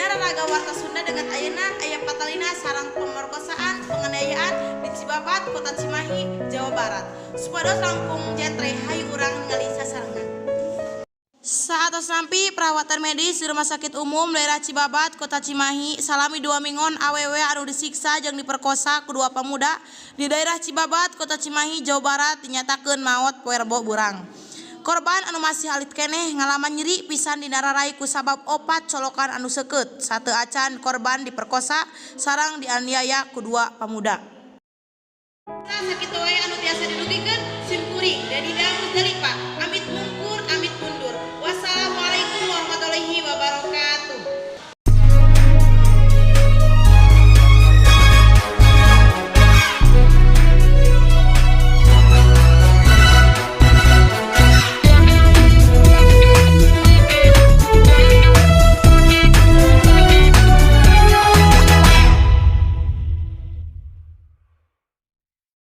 Dina Raraga Warta Sunda dengan ayeuna aya patalina sareng pemerkosaan, penganiayaan di Cibabat, Kota Cimahi, Jawa Barat. Supados langkung jentre, hayu urang ningali sasarengan. Saatos nampi perawatan medis di Rumah Sakit Umum Daerah Cibabat, Kota Cimahi, salami 2 minggon, awewe anu disiksa jeung diperkosa ku dua pemuda di daerah Cibabat, Kota Cimahi, Jawa Barat dinyatakeun maot poe Rebo burang. Korban anu masih alit keneh ngalaman nyeri pisan dina rarai kusabab opat colokan anu seukeut. Sateuacan korban diperkosa sareng dianiaya ku dua pemuda. Sakitu wae anu tiasa didugikeun, sim kuring Dedida Musdalipah.